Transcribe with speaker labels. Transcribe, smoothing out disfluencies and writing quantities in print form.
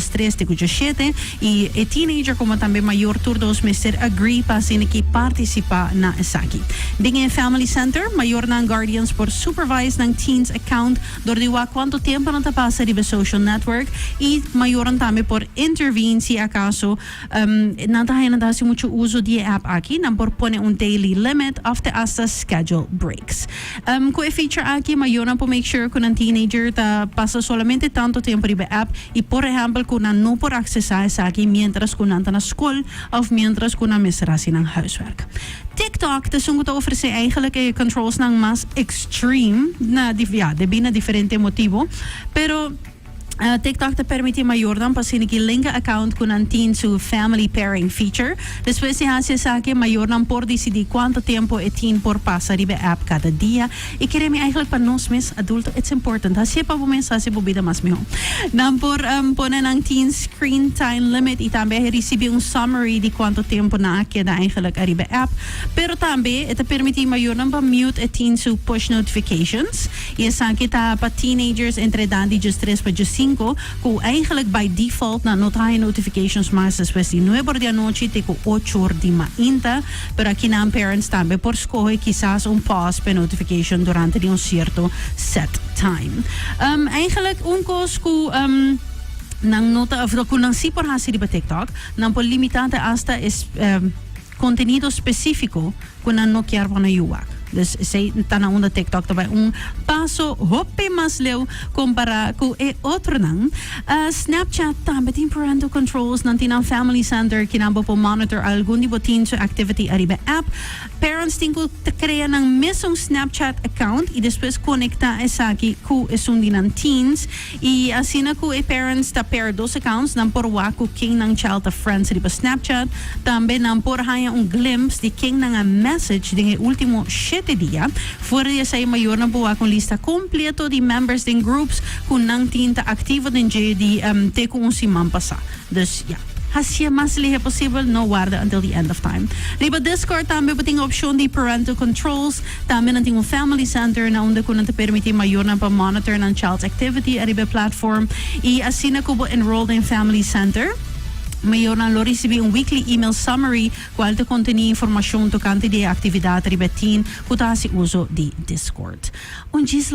Speaker 1: 3 te ku 7 i e teenager komo tambe mayor, tur dos mester agree pa asina ki partisipá na esaki. Den e Family Center, mayornan, guardians, por supervise nan teens account dor di wak kuantu tempu nan ta pasa riba social network, i mayornan tambe por intervene si akaso nan ta haña nan ta hasi muchu uso di e app aki. Nan por pone un daily limit òf te hasta schedule breaks. Ku e feature aki, mayornan por make sure ku nan teenager ta pasa solamente tantu tempu riba e app i, por ehèmpel, ku nan no por aksesá esaki mientras ku nan ta na skol òf mientras ku nan mester hasi nan huiswerk. TikTok ta esun ku ta ofresé eigenlijk e controls nan mas extreme na, ja, debí na diferente motibu, pero TikTok ta permití mayornan pa asina ki link account ku nan tin su family pairing feature. Despues di hasi esaki, mayornan por disidí kuantu tempu e teen por pasa riba e app kada dia. I kere mi, eigenlijk pa nos mes adulto it's important. Hasié pa bo mes hasi bo bida mas mihó. Nan por pone nan teen screen time limit i tambe risibí un summary di kuantu tempu nan a keda eigenlijk ariba e app. Pero tambe e ta permití mayornan pa mute e teen su push notifications. I esaki ta pa teenagers entre edat di 13 pa 15, ku eigenlijk by default nan no ta haña notifications mas despues di 9 or di anochi te ku 8 or di mainta. Pero aki nan parents tambe por skohe kisas un pause pa notification durante di un sierto set time. Eigenlijk un kos ku nan no ta, ku nan si por hasi riba TikTok, nan por limitá te hasta es kontenido spesífiko ku nan no kier pa nan yu wak. Dus esei ta na unda TikTok ta bai un paso hopi mas leu kompará ku e otronan. Snapchat tambe tin parental controls. Nan tin nan Family Center ki nan bo por monitor algun di bo teen su activity ariba app. Parents tin ku krea nan mesun Snapchat account i despues konektá esaki ku esun di nan teens. I asina ku e parents ta pair dos accounts, nan por wak ku ken nan child ta friends riba Snapchat. Tambe nan por haña un glimpse di ken nan a message den e último 7 dia. Fuera di esei, mayornan por wak un lista kompleto di members den groups ku nan teen ta aktivo den dje di te ku un siman pasá. Dus ja, hasié mas lihe posibel, no warda until the end of time. Riba Discord tambe bo tin opshon di parental controls. Tambe nan tin un Family Center na unda ku nan ta permití mayornan pa monitor nan child's activity ariba e platform. I asina ku bo enroll den Family Center, mayornan lo risibí un weekly email summary kual ta kontené informashon tokante di e aktividat riba e teen ku ta hasi uso di Discord. Un djis